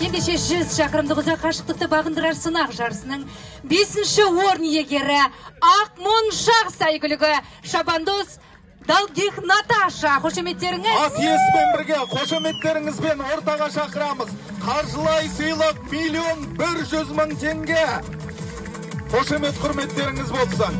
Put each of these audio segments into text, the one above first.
Ендеше 100 шақырымдық ұзақ қашықтықты бағындырар сынақ жарысының 5-ші орын иегері Ақмоншақ сәйгүлігі шабандоз Долгих Наташа. Қошеметтеріңіз. Ат иесімен бірге қошеметтеріңізбен ортаға шақырамыз. Қаржылай сыйлық 1 100 000 теңге. Қошемет құрметтеріңіз болсын.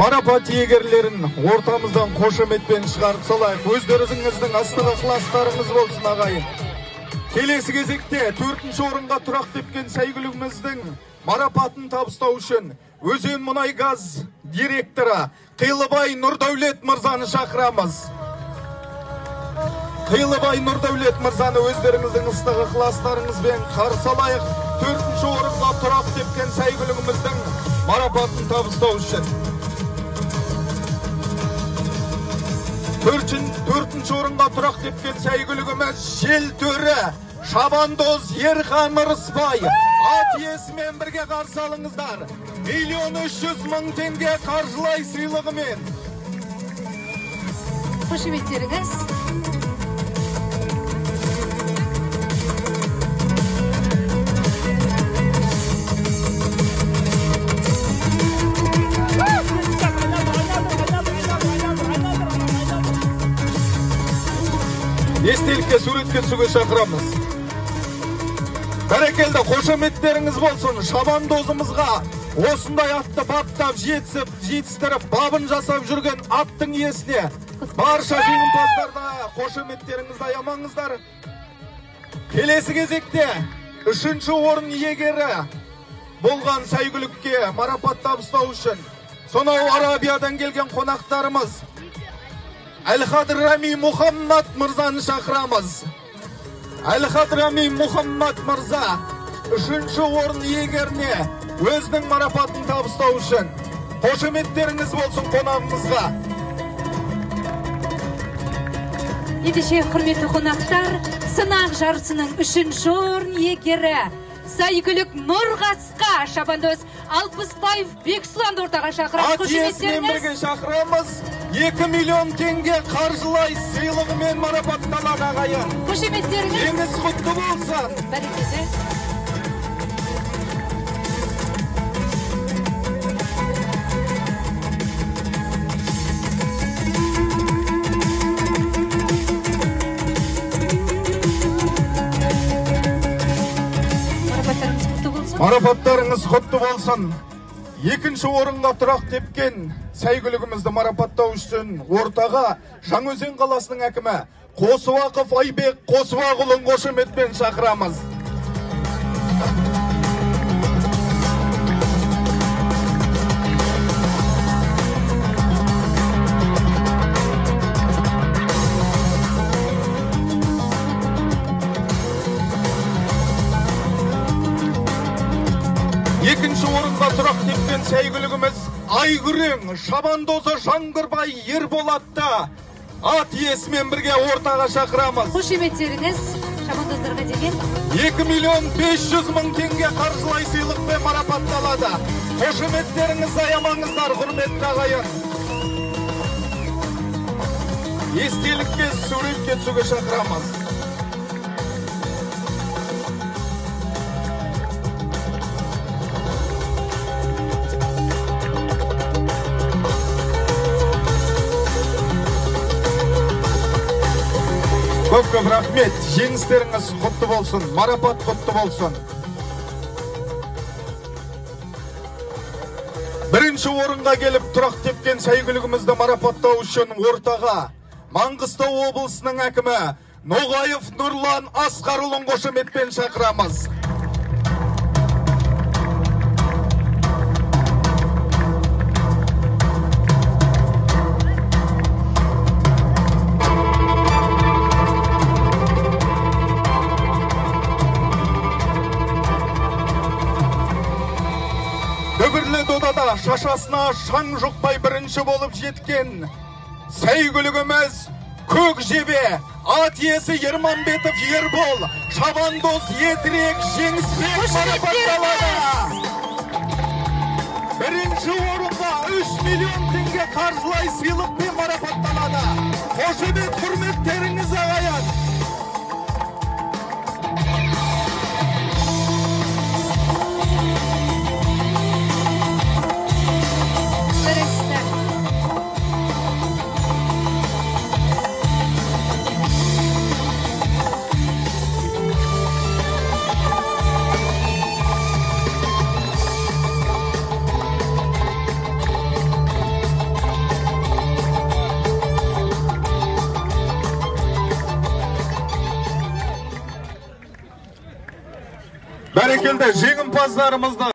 Марапат иегерлерін ортамыздан қошеметпен шығарып салайық. Өздеріңіздің ыстық ықыластарыңыз болсын, ағайын. Келесі кезекте 4-ші орынға тұрақ тепкен сәйгүлігіміздің марапатын табыстау үшін Өзен мұнайгаз директоры Қилыбай Нұрдәулет мырзаны шақырамыз. Қилыбай Нұрдәулет мырзаны өздеріңіздің ыстық ықыластарыңызбен қарсы алайық. 4-ші орынға тұрақ тепкен сәйгүлігіміздің марапатын табыстау үшін. Төртінші орынға тұрақ тепкен сәйгүлігіміз Желтөрі шабандоз Ерхан Ырысбай. Ат иесімен бірге қарсы алыңыздар. 1 300 000 теңге қаржылай сыйлығымен. Қошеметтеріңіз. Естелікке суретке түсуге шақырамыз. Бәрекелді, қошеметтеріңіз болсын. Шабандозымызға осындай атты баптап жетістіріп, бабын жасап жүрген аттың иесіне барша жеңімпаздарға қошеметтеріңізді аямаңыздар. Келесі кезекте 3-ші орын иегері болған сәйгүлікке марапат табыстау үшін сонау Арабиядан келген қонақтарымыз Әл-Хадрами Мұхаммад мырзаны шақырамыз. Әл-Хадрами Мұхаммад мырза 3-ші орын иегеріне өзінің марапатын табыстау үшін қошеметтеріңіз болсын қонағымызға. Ендеше, құрметті қонақтар, сынақ жарысының 3-ші орын иегері сәйгүлік Нұрғасқа шабандоз Алпысбаев Бексұланды ортаға шақырамыз. Ат иесімен бірге шақырамыз. 2 миллион теңге қаржылай сыйлығымен марапатталады, ағайын. Қошеметтеріңіз. Жеңіс құтты болсын. Бәрекелді. Марапаттарыңыз құтты болсын. Марапаттарыңыз құтты болсын. 2-ші орынға тұрақ тепкен сәйгүлігімізді марапаттау үшін ортаға Жаңаөзен қаласының әкімі Қосуақов Айбек Қосуақұлын қошеметпен шақырамыз. Екінші орынға тұрақ тепкен сәйгүлігіміз Айгүрең шабандозы Жаңғырбай Ерболатты ат иесімен бірге ортаға шақырамыз. Қошеметтеріңіз шабандоздарға деген 2 500 000 теңге қаржылай сыйлықпен марапатталады. Қошеметтеріңізді аямаңыздар, құрметті ағайын. Естелікке суретке түсуге шақырамыз. Көп-көп рахмет, жеңістеріңіз құтты болсын, марапат құтты болсын. Бірінші орынға келіп тұрақ тепкен сәйгүлігімізді марапаттау үшін ортаға Маңғыстау облысының әкімі Ноғаев Нұрлан Асқарұлын қошеметпен шақырамыз. шашасына шаң жұқпай бірінші болып жеткен сәйгүлігіміз Көк жебе, ат иесі Ермамбетов Ербол, шабандоз Етірек Жеңісбек марапатталады. Бірінші орынға 3 миллион теңге қаржылай сыйлықпен марапатталады. Қошемет құрметтеріңіз, ағайын. Жарайсыздар. Бәрекелді, жеңімпаздарымызды